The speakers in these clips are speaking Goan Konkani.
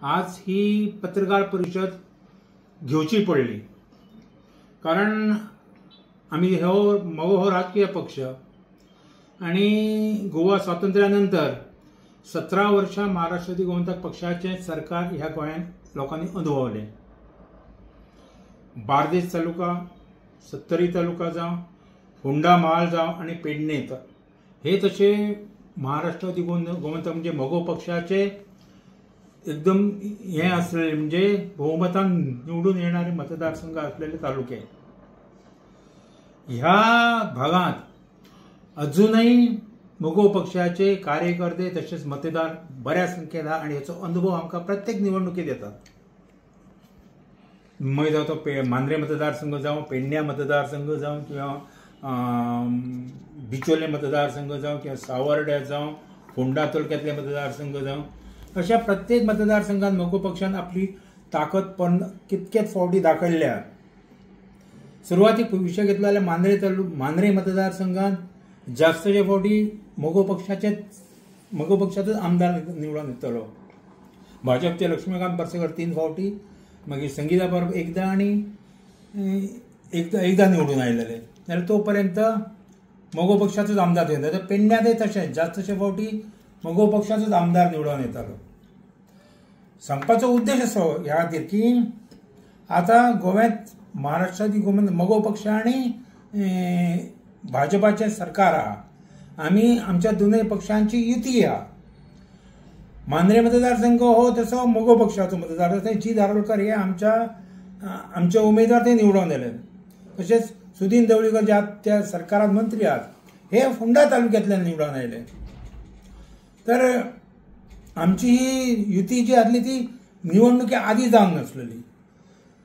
आज ही पत्रकार परिशद घेवची पडली, कारण आमी हो मगो हो राजकीय पक्ष आनी गोवा स्वातंत्र्या नंतर 17 वर्षां महाराष्ट्रवादी गोमंतक पक्षाचें सरकार ह्या गोंयांत लोकांनी अनुभवलें. बार्देस तालुका, सत्तरी तालुका जावं, होंडा म्हाल जावं आनी पेडणे हे तशे महाराष्ट्रवादी गोमंतक म्हणजे मगो पक्षाचे एकदम हे आसलेले म्हणजे बहुमतान निवडून येणारे मतदारसंघ असलेले तालुके. ह्या भागात अजूनही मगो पक्षाचे कार्यकर्ते तसेच मतदार बऱ्या संख्येन आहा आनी हेचो अनुभव आमकां प्रत्येक निवडणुकेत येता. मागीर जावं तो मांद्रे मतदारसंघ जावं, पेडण्या मतदारसंघ जावं, किंवा बिचोले मतदारसंघ जावं, किंवा सावर्ड्या जावं, फोंडा तालुक्यांतले मतदारसंघ जावं, अशा प्रत्येक मतदारसंघात मगो पक्षान आपली ताकद पण कितकेच फावटी दाखयल्या. सुरवातीक विशय घेतलो जाल्यार मांद्रे मतदारसंघात जास्तचे फावटी मगो पक्षाचोच आमदार निवडून येतलो. भाजपचे लक्ष्मीकांत पार्सेकर 3 फावटी, मागीर संगीता परब एकदां आनी एकदां निवडून आयलेले. जाल्यार तो पर्यंत मगो पक्षाचोच आमदार येता. पेडण्यांतय तशेंच जास्तशे फावटी मगो पक्षाचोच आमदार निवडून येतालो. सांगपाचो उद्देश असो ह्या खातीर की आतां गोव्यांत महाराष्ट्राची गोमंत मगो पक्ष आनी भाजपाचें सरकार आहा. आमी आमच्या दोनूय पक्षांची युती आहा. मांद्रे मतदारसंघ हो तसो मगो पक्षाचो मतदार, थंय जी धारोलकर हे आमचे उमेदवार ते निवडून आयले. तशेंच सुदीन ढवळीकर जे आहात त्या सरकारांत मंत्री आहात हे फोंडा तालुक्यांतल्यान निवडून आयले. तर आमची ही युती जी आसली ती निवडणुके आदी जावंक नासलेली.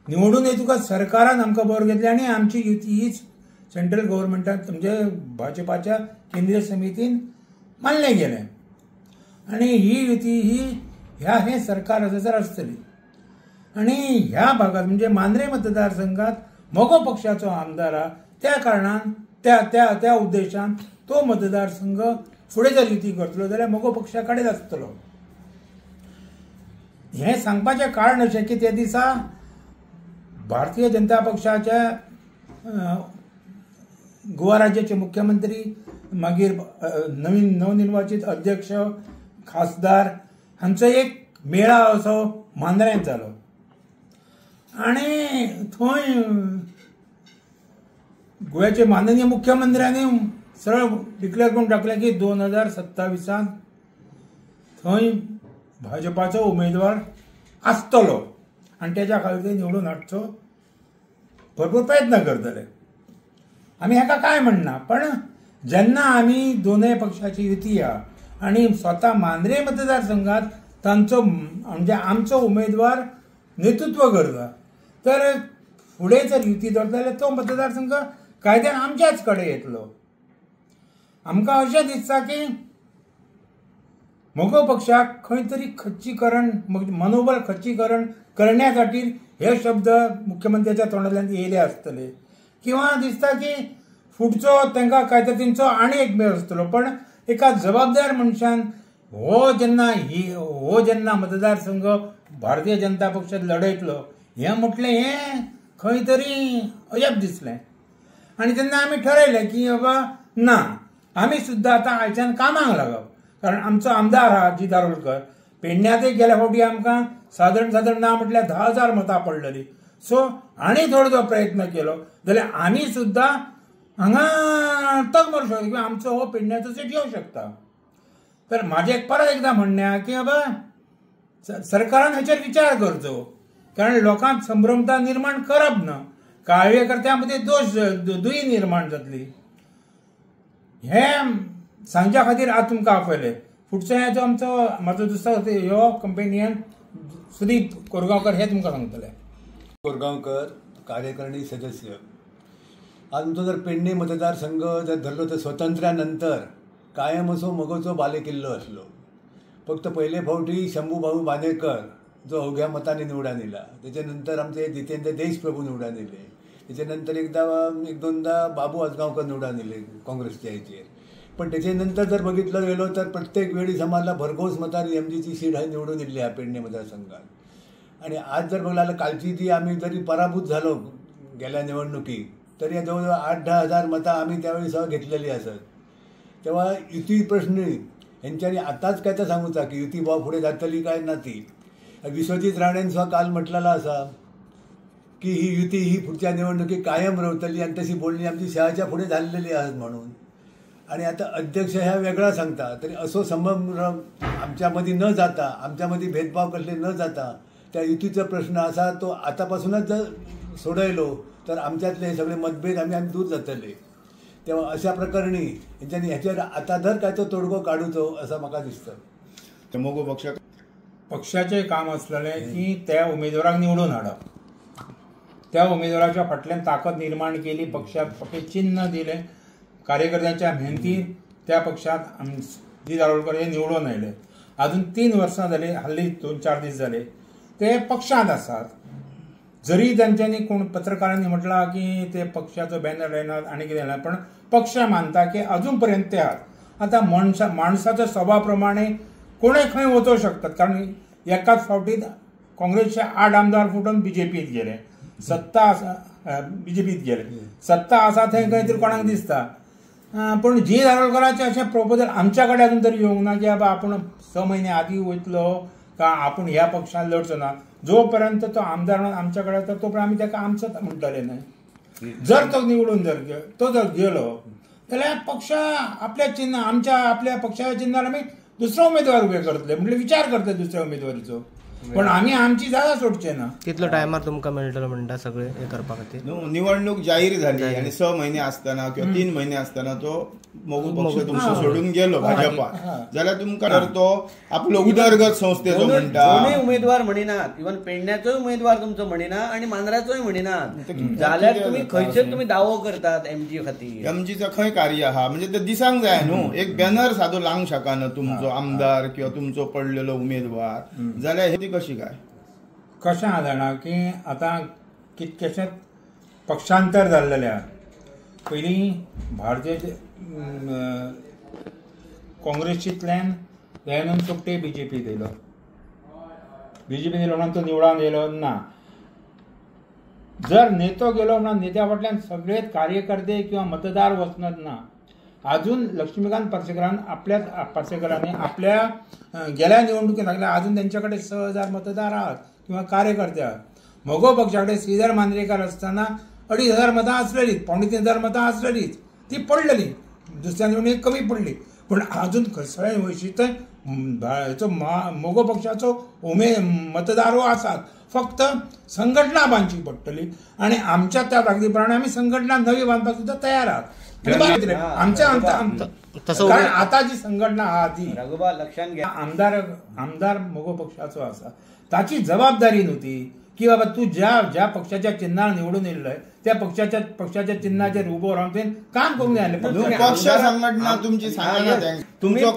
निवडून येतकच सरकारान आमकां बरोबर घेतली आनी आमची युती हीच सेंट्रल गव्हर्मेंटान म्हणजे भाजपाच्या केंद्रीय समितीन मानलें गेलें आनी ही युती ही ह्या हें सरकार आसासर आसतली. आनी ह्या भागांत म्हणजे मांद्रे मतदारसंघात मगो पक्षाचो आमदार आहा त्या कारणान त्या त्या त्या उद्देशान तो मतदारसंघ फुडें जर युती करतलो जाल्यार मगो पक्षा कडेन आसतलो. हें सांगपाचें कारण अशें की त्या दिसा भारतीय जनता पक्षाच्या गोवा राज्याचे मुख्यमंत्री, मागीर नवीन नवनिर्वाचित अध्यक्ष, खासदार हांचो एक मेळाव असो मांद्र्यांत जालो आनी थंय गोव्याचे माननीय मुख्यमंत्र्यांनी सरळ डिक्लेअर करून टाकलें की 2027 थंय भाजपाचो उमेदवार आसतलो आनी तेज्या खातीर ते निवडून हाडचो भरपूर प्रयत्न करतले. आमी हाका कांय म्हणना, पण जेन्ना आमी दोनूय पक्षाची युती आहा आनी स्वता मांद्रे मतदारसंघात तांचो म्हणजे आमचो उमेदवार नेतृत्व करता, तर फुडें जर युती दवरता जाल्यार तो मतदारसंघ कायद्यान आमच्याच कडेन येतलो. आमकां अशें दिसता की मगो पक्षाक खंय तरी खच्चीकरण, मनोबल खच्चीकरण करण्या खातीर हे शब्द मुख्यमंत्र्याच्या तोंडांतल्यान येयले आसतले, किंवा दिसता की फुडचो तांकां काय तर तेंचो आनी एक मेळ आसतलो. पण एका जबाबदार मनशान हो जेन्ना मतदारसंघ भारतीय जनता पक्षात लढयतलो हें म्हटलें हें खंय तरी अजाप दिसलें. आनी तेन्ना आमी ठरयलें की बाबा ना, आमी सुद्दां आतां आयच्यान कामाक लागप, कारण आमचो आमदार आहा जी धारोलकर पेडण्यांतय गेल्या फावटी आमकां सादारण सादारण ना म्हटल्यार 10,000 मतां पडलेली. सो आनी थोडो जो प्रयत्न केलो जाल्यार आमी सुद्दां हांगा तग मारूं शकता किंवा आमचो हो पेडण्याचो सीट येवं शकता. तर म्हाजें परत एकदां म्हणणें आहा की बाबा सरकारान हेचेर विचार करचो, कारण लोकांक संभ्रमता निर्माण करप ना, कार्यकर्त्यां मदीं दोश दुयी निर्माण जातली. हें सांगच्या खातीर आज तुमकां आपयलें. फुडचो हें जो आमचो म्हाजो दुसरो ह्यो कंपेनियन सुदीप कोरगांवकर हे तुमकां सांगतले. कोरगांवकर, कार्यकारिणी सदस्य. आज आमचो जर पेडणे मतदारसंघ जर धरलो तर स्वतंत्र्या नंतर कायम असो मगोचो बालेकिल्लो आसलो. फक्त पयले फावटी शंभू भाऊ बांदेकर जो अवघ्या मतांनी निवडून येयला, तेच्या नंतर आमचे जितेंद्र देशप्रभू निवडून येयले, तेच्या नंतर एकदा एक दोनदा बाबू आजगांवकर निवडून येयले काँग्रेसच्या हेचेर. पण त्याच्या नंतर जर बघितलं गेलो तर प्रत्येक वेळी समाजला भरघोस मताने एमजीची सीट आहे निवडून दिली आहे पेडणे मतदारसंघात. आणि आज जर बघायला कालची जी आम्ही जरी पराभूत झालो गेल्या निवडणुकीत तरी जवळजवळ 8-10 हजार मतं आम्ही त्यावेळी सह घेतलेली असत. तेव्हा युती प्रश्न हेंच्यांनी आताच काय तर सांगूचा की युती बुवा फुडें जातली काय ना ती. विश्वजीत राणेन सुद्दां काल म्हटलेला आसा की ही युती ही पुढच्या निवडणुकीत कायम रवतली आणि तशी बोलणी आमची शहाच्या फुडें झालेली आहात म्हणून. आणि आता अध्यक्ष ह्या वेगळा सांगता तरी असो संबंध आमच्यामध्ये न जाता, आमच्यामध्ये भेदभाव कसले न जाता त्या युतीचा प्रश्न असा तो आतापासूनच जर सोडयलो तर आमच्यातले हे सगळे मतभेद आम्ही आमी दूर जातले. तेव्हा अशा प्रकरणी हेंच्यांनी ह्याचेर आतां धर काय तो तोडगो काडूचो असं म्हाका दिसता. मगो पक्ष पक्षाचें काम आसलेलें की त्या उमेदवाराक निवडून हाडप, त्या उमेदवाराच्या फाटल्यान ताकद निर्माण केली, पक्षाक चिन्ह दिलें, कार्यकर्त्यांच्या मेहनतीन त्या पक्षात जी दारोडकर हे निवडून आयले. अजून 3 वर्सां जाली, हाल्ली 2-4 दीस जाले ते पक्षांत आसात. जरी तांच्यांनी कोण पत्रकारांनी म्हटलां की ते पक्षाचो बॅनर येणार आनी कितें येणार, पण पक्ष मानता की अजून पर्यंत ते आहात. आतां माणसाच्या स्वभाव प्रमाणे कोणूय खंय वचूंक शकतात, कारण एकाच फावटीत काँग्रेसचे 8 आमदार फुटून बीजेपीत गेले, सत्ता आसा बीजेपीत गेले, सत्ता आसा थंय खंय तरी कोणाक दिसता. पूण जी दारोडकराचें अशें प्रपोजल आमच्या कडेन अजून तरी येवंक ना की बाबा आपूण 6 म्हयने आदीं वयतलो का आपूण ह्या पक्षान लढचो ना. जो पर्यंत तो आमदार म्हणून आमच्या कडेन आसा तो पर्यंत आमी ताका आमचोच म्हणटले न्हय. जर तो निवडून जर तो जर गेलो जाल्यार पक्ष आपल्या चिन्ह आमच्या आपल्या पक्षाच्या चिन्हार आमी दुसरो उमेदवार उबे करतले, म्हणजे विचार करतले दुसऱ्या उमेदवारीचो, पण आमी आमची जागा सोडचे ना. कितलो टायमार तुमकां मेळटलो म्हणटा सगळे हे करपा खातीर? निवडणूक जाहीर झाली आणि 6 महिने असताना किंवा 3 महिने असताना तो मगो पक्ष तुमचो सोडून गेलो भाजपा, जाल्यार तुमकां तर तो आपलो उदरगत संस्थेचो म्हणटा. दोनूय उमेदवार म्हणिनात, इवन पेडण्याचोय उमेदवार तुमचो म्हणिना आणि मांद्राचोय म्हणिनात, जाल्यार तुमी खंयचेर तुमी दावो करतात एमजी खातीर? एमजीचो खंय कार्य आहा म्हणजे ते दिसांक जाय न्हू, एक बॅनर सादो लावंक शकना तुमचो आमदार किंवा तुमचो पडलेलो उमेदवार, जाल्यार हे कशी काय कशें आहा जाणा की आतां कितकेशेच पक्षांतर जाल्लेलें आहा. पयलीं भारतीय काँग्रेसींतल्यान दयानंद सोपटे बीजेपीत येयलो, बीजेपीत येयलो म्हणून तो निवडून येयलो ना. जर नेतो गेलो म्हणून नेत्या फाटल्यान सगळे कार्यकर्ते किंवा मतदार वचनत ना. अजून लक्ष्मीकांत पार्सेकरान आपल्या पार्सेकरांनी आपल्या गेल्या निवडणुकीत सांगलें अजून त्यांच्या कडेन 6,000 मतदार आहात किंवा कार्यकर्ते आहात. मगो पक्षा कडेन श्रीधर मांद्रेकर आसतना 2,500 मतां आसलेलीच, 2,750 मतां आसलेलीच, ती पडलेली दुसऱ्या निवडणुकीत कमी पडली, पण अजून सगळे वयशी थंय हेचो मगो पक्षाचो मतदारो आसात. फक्त संघटना बांदची पडटली आणि आमच्या त्या ताकदी प्रमाणे आमी संघटना नवी बांदपाक सुद्दां तयार आहात. आमच्या कारण आता जी संघटना आहा ती लक्षात घ्या, आमदार आमदार मगो पक्षाचो आसा, ताची जबाबदारी न्हू की बाबा तू ज्या ज्या पक्षाच्या चिन्हार निवडून येयल्लो त्या पक्षाच्या पक्षाच्या चिन्हाचेर उबो रावन तुवें काम करूंक जाय आसलें. पक्ष संघटना तुमची सांगना, तुमचो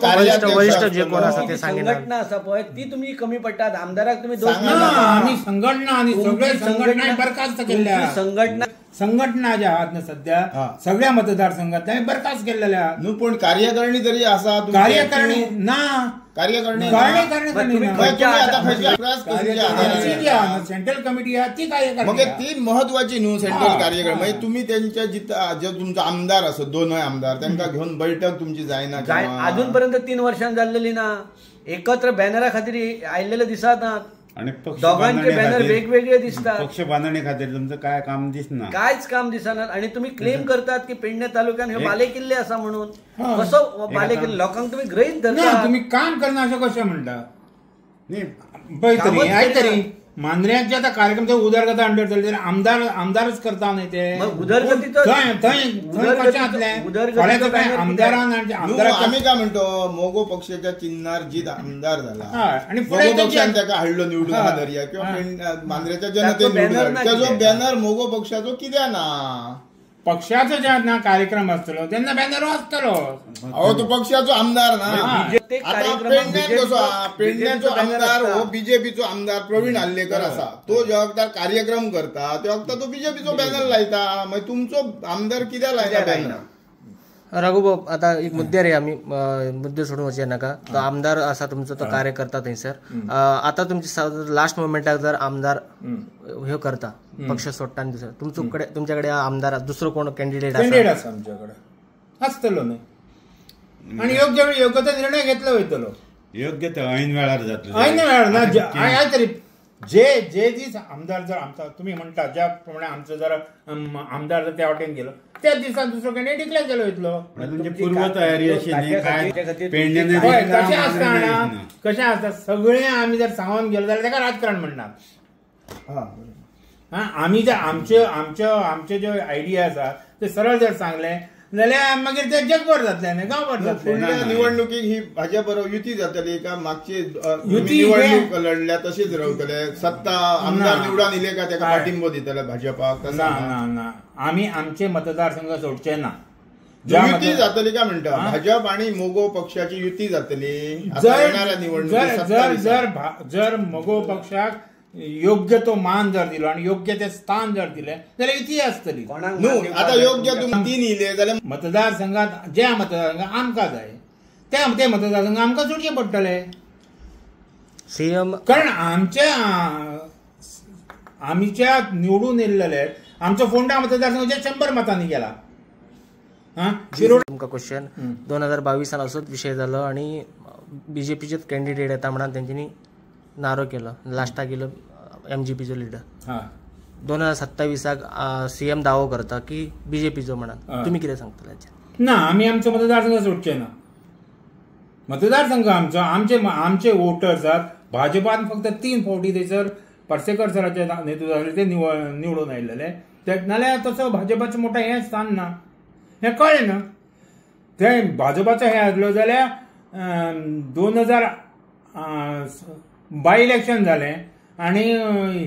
वरिश्ठ जे कोण आसा ते सांगिना. संघटना आसा पळय ती तुमी कमी पडटात, आमदाराक तुमी दोश आमी संघटना आनी सगळे संघटना बरखास्त केल्ल्या, संघटना संघटना ज्या आहात ना सध्या सगळ्या मतदारसंघात बरखास्त केल्लेल्या आहात. न्हू पूण कार्यकारिणी तरी आसा, कार्यकारिणी ना, कार्यकारिणी सेंट्रल कमिटी आहा ती कार्यकारिणी ती महत्वाची न्हू सेंट्रल कार्यकारिणी. म्हणजे तुम्ही त्यांच्या जिथं जे तुमचो आमदार आसत दोनय आमदार तांकां घेवन बैठक तुमची जायना, अजून पर्यंत 3 वर्षां जाल्लेली ना, एकत्र बॅनरा खातीर आयिल्लेले दिसत ना, दोगांचे बॅनर वेगवेगळे दिसतात. पक्ष बांधणी खातीर तुमचं काय काम दिसना, कांयच काम दिसना. आणि तुम्ही क्लेम करतात की पेडणे तालुक्यान हे बालेकिल्ले आसा म्हणून, कसो बालेकिल्ले लोकांक तुम्ही गृहीत धरता, तुम्ही काम करना अशें कशें म्हणटा? पळय तरी आयक तरी मांद्र्यांचे आतां कार्यक्रम ते उदरगत अंडर चलता, आमदार आमदारच करता न्हय ते उदरगतीचो थंय कशें जातलें? आमदारान आमी काय म्हणतो मगो पक्षाच्या चिन्हार जीत आमदार झाला आणि मगो पक्षान ताका हाडलो निवडून हा दर्या किंवा मांद्रेच्या जनतेन निवडून ताजो बॅनर मगो पक्षाचो कित्याक ना? पक्षाचो जेन्ना कार्यक्रम आसतलो तेन्ना बॅनर आसतलो. अहो तो पक्षाचो आमदार ना. आता पेडण्यान कसो पेडण्याचो आमदार हो बीजेपीचो आमदार प्रवीण आर्लेकर आसा, तो ज्या वखतार कार्यक्रम करता त्या वखतार तो बीजेपीचो बॅनर लायता, मागीर तुमचो आमदार कित्याक लायता बॅनर? राघुबाब आता एक मुद्द्यार या आमी, मुद्दे सोडून वचया नाका. तो आमदार आसा तुमचो, तो कार्य करता थंयसर. आता तुमचे लास्ट मोमेंटाक जर आमदार ह्यो करता, पक्ष सोडटा आनी दुसरो तुमचे कडेन, तुमच्या कडेन आमदार दुसरो कोण कॅन्डिडेट आसा? आमच्या कडेन आसतलो न्ही, आनी योग्य वेळ योग्य तो निर्णय घेतलो वयतलो. योग्य तो ऐन वेळार जातलो, ऐन वेळार ना तरी जे जे दीस आमदार जर आमचा तुम्ही म्हणता ज्या प्रमाणे आमचो जर आमदार जर त्या वाटेन गेलो त्या दिसा दुसरो कॅन्डिडेट डिक्लेअर केलो वयतलो. पूर्व तयारी अशी कशें आसता कशें आसता सगळें आमी जर सांगून गेलो जाल्यार ताका राजकारण म्हणनात. आमी जर आमचे आमचे आमचे जे आयडिया आसा ते सरळ जर सांगले जाल्यार मागीर ते जगभर जातले न्ही, गांवभर जातले. निवडणुकीक ही भाजप बरोबर युती जातली का मागची निवडणूक लढल्या तशीच रावतले? सत्ता आमदार निवडून इले का ताका पाठिंबो दितले भाजपाक? ना ना ना, आमी आमचे मतदारसंघ सोडचे ना. युती जातली का म्हणटा? भाजप आणि मगो पक्षाची युती जातली जर जर जर जर मगो पक्षाक योग्य तो मान जर दिलो आणि योग्य ते स्थान जर दिले जाल्यार युती आसतली. आता योग्य तुमी तीन इले जाल्यार मतदारसंघात ज्या मतदारसंघात आमकां जाय त्या ते मतदारसंघ आमकां सोडचे पडटले. सीएम कारण आमच्या आमच्या निवडून येयल्ले आमचो फोंडा मतदारसंघ 100 मतांनी गेला. तुमकां क्वेश्चन 2022 असोच विशय जालो आणि बीजेपीचेच कॅन्डिडेट येता म्हणून तेंच्यांनी नारो केलो, लास्टाक गेलो एमजीपीचो लिडर. 2027 सीएम दावो करता की बीजेपीचो म्हणून, तुम्ही कितें सांगतले? ना, आमी आमचो मतदारसंघ सोडचे ना. मतदारसंघ आमचो, आमचे आमचे वोटर्स आसात. भाजपान फक्त 3 फावटी थंयसर पार्सेकर सराचे नेतृत्व आसले ते निवडून आयिल्ले. नाल्यार तसो भाजपाचें मोठें हें स्थान ना, हें कळ्ळें ना. ते भाजपाचो हें आसलो जाल्यार 2000 बाय इलेक्शन जालें आनी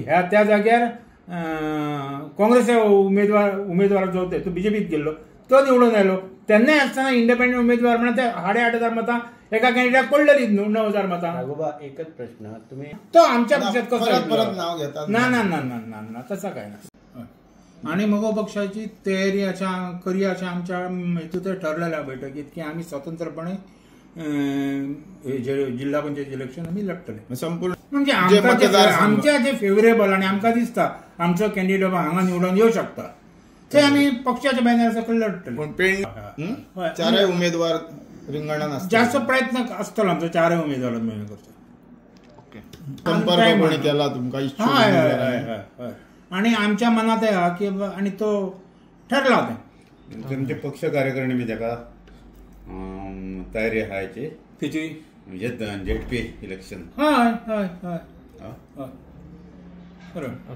ह्या त्या जाग्यार काँग्रेसच्या उमेदवार जो तो बीजेपीत गेल्लो तो निवडून आयलो. तेन्नाय आसतना इंडिपेंडंट उमेदवार म्हणून ते 8,500 मतां एका कॅन्डिडेटाक पडलेली न्हू, 9,000 मतां. राघोबा एकच प्रश्न, तुम्ही तो आमच्या पक्षात कसो परत नाव घेता? ना ना ना ना ना ना, तसं काय ना. आणि मगो पक्षाची तयारी अशा करूया अशा आमच्या हेतून ठरलेल्या बैठकीत की आमी स्वतंत्रपणे जिल्हा पंचायत इलेक्शन आमी लढतले. संपूर्ण म्हणजे आमच्या जे फेवरेबल आणि आमकां दिसता आमचो कॅन्डिडेट बाबा हांगा निवडून येवं शकता ते आमी पक्षाच्या बॅनर सकयल लढतले. चारय उमेदवार रिंगणान आसतले, जास्त प्रयत्न आसतलो आमचो चारय उमेदवार मेळून करचो. संपर्क कोणी केला तुमकां? हय हय हय. आणि आमच्या मनात आहा की आनी तो ठरला तें. तुमचे पक्ष कार्यकारिणी बी ताका तयारी आहाची तेची म्हणजे झेडपी इलेक्शन? हय हय हय हय बरोबर.